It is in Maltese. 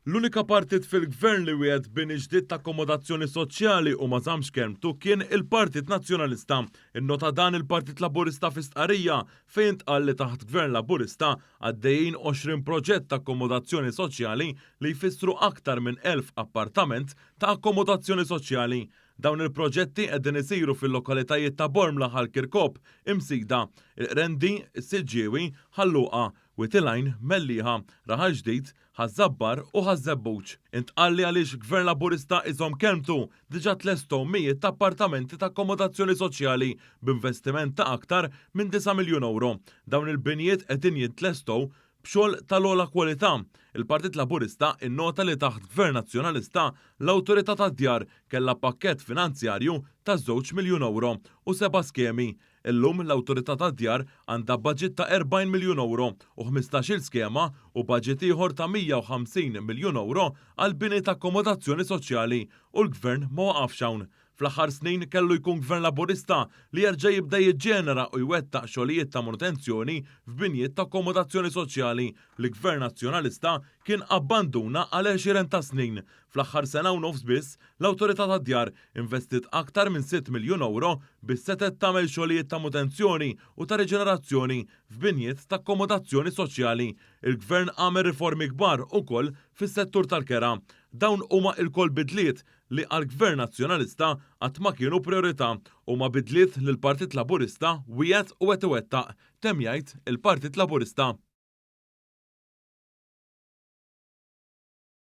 L-unika partit fil-Gvern li wiegħed bini ġdid ta' akkomodazzjoni soċjali u ma żammx kelmtu kien il-Partit Nazzjonalista. Innota dan il-Partit Laburista fi stqarrija fejn intqal li taħt Gvern Laburista għaddejjin 20 proġett ta' akkomodazzjoni soċjali li jfissru aktar minn 1,000 appartament ta' akkomodazzjoni soċjali. Dawn il-proġetti qegħdin isiru fil-lokalitajiet ta' Bormla, Ħal Kirkop, Imsida, il-Qrendi, is-Siġġiewi, Ħal Luqa, Wied il-Għajn, Mellieħa, Raħal Ġdid, Ħaż-Żabbar u Ħaż-Żebbuġ. Intqal li għaliex Gvern Laburista iżomm kelmtu, diġà tlestow mijiet ta' appartamenti ta' akkomodazzjoni soċjali b'investiment ta' aktar minn disa' miljun ewro. Dawn il-binjiet qegħdin jintlestow b'xogħol tal-ogħla kwalità. Il-Partit Laburista innota li taħt Gvern Nazzjonalista, l-Awtorità tad-Djar kellha pakkett finanzjarju ta' żewġ miljun ewro u seba' skemi. Illum l-Awtorità tad-Djar għandha baġit ta' 40 miljun ewro u ħmistax-il skema u baġit ieħor ta' 150 miljun ewro għall-bini ta' akkomodazzjoni soċjali u l-Gvern ma waqafx hawn. Fl-aħħar snin kellu jkun Gvern Laburista li jerġa' jibda jiġġenera u jwettaq xogħlijiet ta' manutenzjoni f'binjiet ta' akkomodazzjoni soċjali li Gvern Nazzjonalista kien abbanduna għal għexieren ta' snin. Fl-aħħar sena u nofs biss, l-Awtorità tad-Djar investiet aktar minn sitt miljun ewro biex setgħet tagħmel xogħlijiet ta' mutenzjoni u ta' riġenerazzjoni f'binjiet ta' akkomodazzjoni soċjali. Il-Gvern għamel riformi kbar ukoll fis-settur tal-kera. Dawn huma ilkoll bidliet li għall-Gvern Nazzjonalista qatt ma kienu prijorità, huma bidliet li l-Partit Laburista wiegħed u qed iwettaq, temm jgħid il-Partit Laburista.